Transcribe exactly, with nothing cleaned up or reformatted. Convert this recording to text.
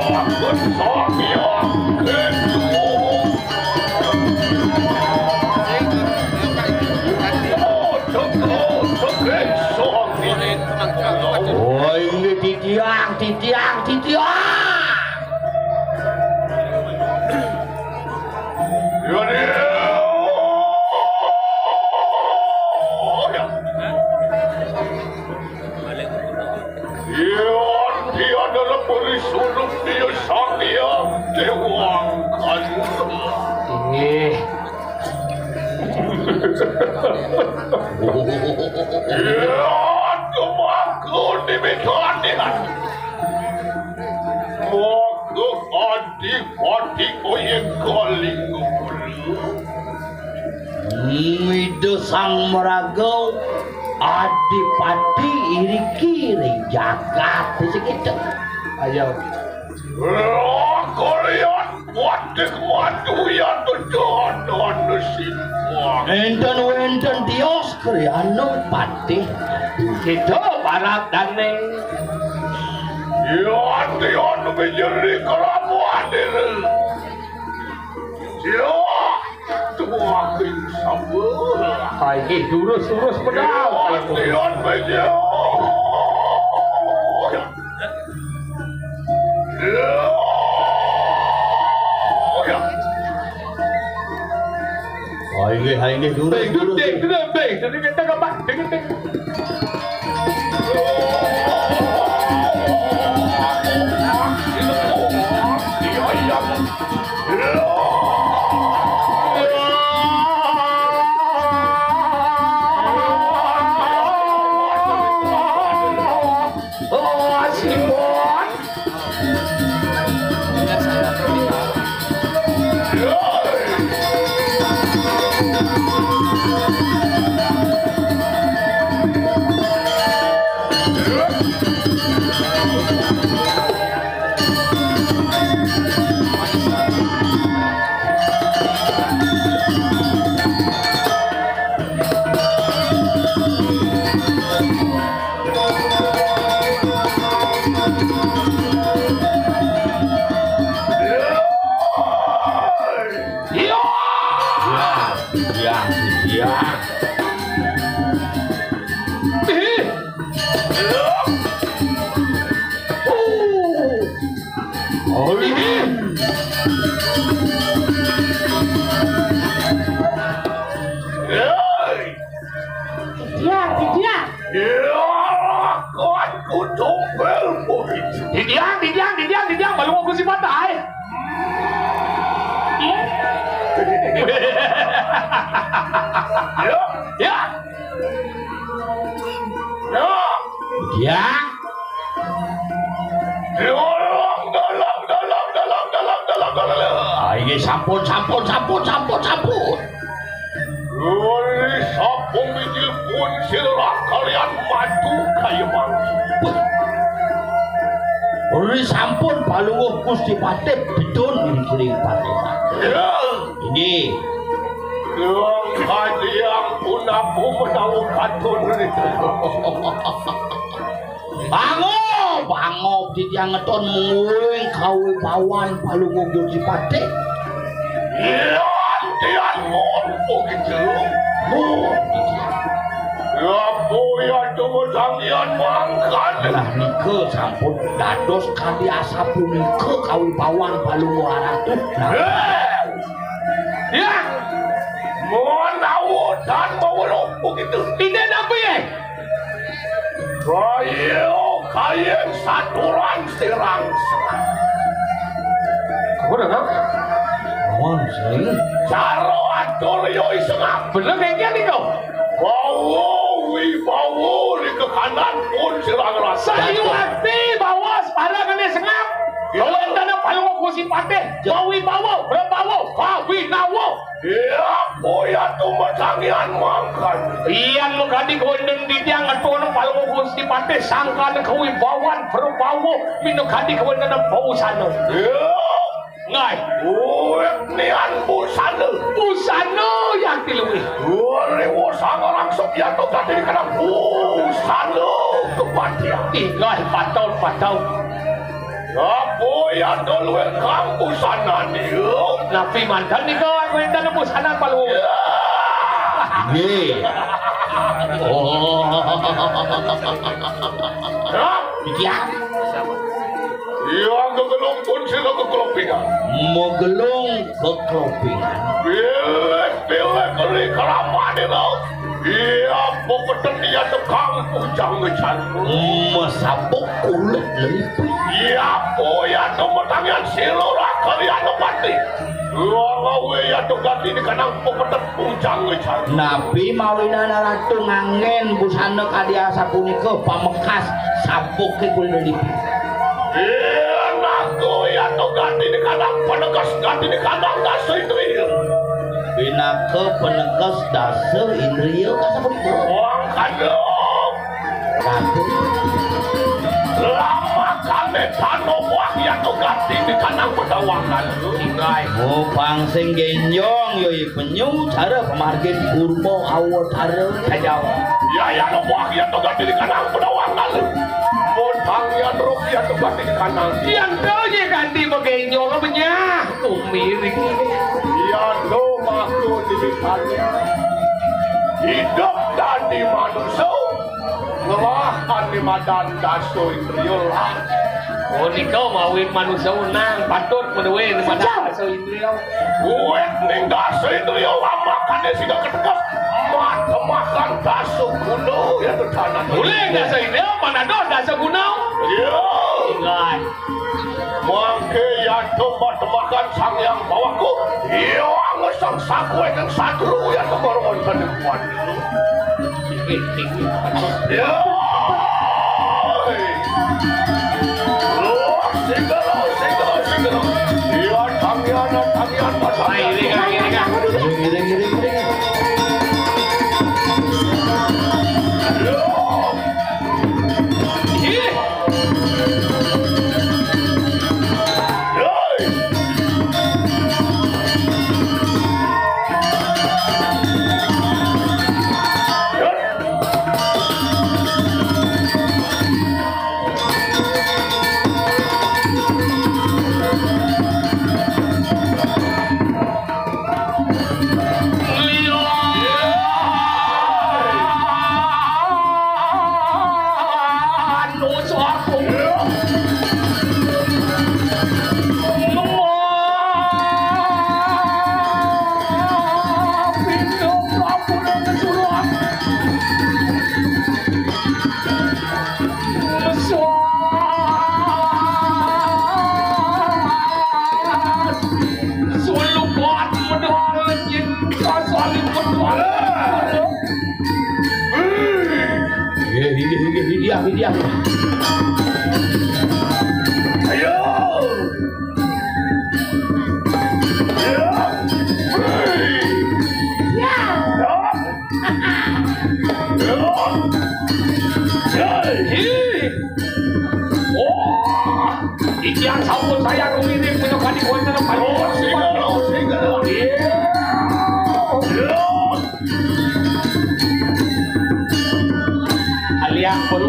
Ampun, Sang Hyang Ketu. Oh, tegak, tegak, Sang Hyang. Oh, ini titiang, titiang, titiang. Ya, dia. Iya, dia adalah perisuluk dia Satya Dewa Angkasa. Inggih. Iya, kemangku di Medan. Maka adik-adik oyeng kaling. Ida Sang Maraga Adipati iriki ring jagat segitu. Ayo. Kalian wadik madu ya tedono simpang. Enten wenten tios kriana patih. Kita barat dane. Ya tian menjadi kelabuhan diri. Ya, tuaking sabar. Kainggih durus-durus medal. Ya, tian menjadi. Inggih, inggih, durus, durus. Ding, ding, ding, ding, ding, ding, ding, ding. Oh, Simon. Didiang, didiang. Ya, lakonku tumpil murid. Didiang, didiang, didiang, didiang, balu aku si patah, eh. Ya. Ya. Ya. Ya. Dalam, dalam, dalam, dalam, dalam, dalam, dalam. Ah, ini sampun, sampun, sampun, sampun, sampun. Ri sampun mijil pun sira kalian madu kaya mangki. Ri sampun palungguh Gusti Patih bedun ing kiring Patih. Ya. Inggih. Kadiang pun aku menawa katun ri. Bango, bango, titiang ngeton mungguing kawibawan palungguh Gusti Patih. Iya, tiang ngono gitu. Oh, titiang. Ya, boya tunggu sampeyan mangkat. Lah nika sampun dados kadi asapunika kawibawan palungguh Ratu. Nah. Eh! Ya. Menawa dan mawelok begitu. Tidak apa ya? Kayu, kayu saturan sirang serang. Apa dah, Kang? Awan, sing. Cara atur yo isengap. Bener kayak gini kok. Bawa wibawa di kekanan pun sirang rasa. Sayu ati bawa sepadangan isengap. Ya. Kawan tanah palu aku si patih. Ya. Bawi bawa, berbawa, bawi nawa. Iya, boya tumetangian mangkan. Iyan makadi kawénten titiang ngetun palungguh Gusti Patih sangkan kawibawan prabawa minakadi kawénten busana. Iya. Ngai. Uwit nian busana. Busana yang tiluwih. Uriwa sangarang Subyata dadi dikenal busana kematian. Inggih, patau, patau. Apa ya dol wéh kang busanane? Napi manten nika wénten busana palu? Nggih. Oh. Hah? Iya. Iya, gegelung pun sila kekelopingan. Megelung kekelopingan. Pilih, pilih, beli kelapa di laut. Iya, pokoknya dia tukang bujang ngejar. Mesabuk kulit lelipi. Iya, po ya tuh metangian silura kalian pati. Lawe ya tuh ganti di kanang pepetet bujang ngejar. Napi mawinan ratu ngangen busana kadi asapunika pamekas sabuke kulit lelipi. Iya, nago ya tuh ganti di kanang penegas ganti di kanang dasa indriya. Pinaka penegas dasa indriya kasapunika. Wong kandung. Ratu. Lama kami tano buang ya tuh ganti di kanang pedawangan. Inggih. Oh, pang sing genjong yo penyu cara pemargin kurma awatara kajau. Ya ya no buang ya tuh ganti di kanang pedawangan. Modang ya truk ya tuh ganti di kanang. Yang kau je ganti begenjong benyah. Umi riki. Iya, do maku didikannya. Hidup dadi manusia. Ngelahan di madan dasu indriyo lah. Oh, nika mawi manusia unang patut menuwe di madan dasu indriyo. Wit ning dasu indriyo lah makane sida ketekes. Mat makan dasu kuno ya tedanan. Boleh dasu indriyo, mana do dasu kuno? Iya. Ingat. Mangke yadum matemakan Sang Hyang Pawaku, iya ngesang sakwe kang satru ya kemaruan kademuan. Ya. Loh, singgah, loh, singgah, loh, singgah, loh. Iya, tangian, tangian, pasang. Ngiring, ngiring, ngiring. Ngiring, ngiring, ngiring. Ya. Ih. Iya, iya, iya, iya, iya. Ayo. Iki yang sampun saya rumiring menyokani wonten apa? Oh, sing, oh, sing, oh. Iya. Aliang pun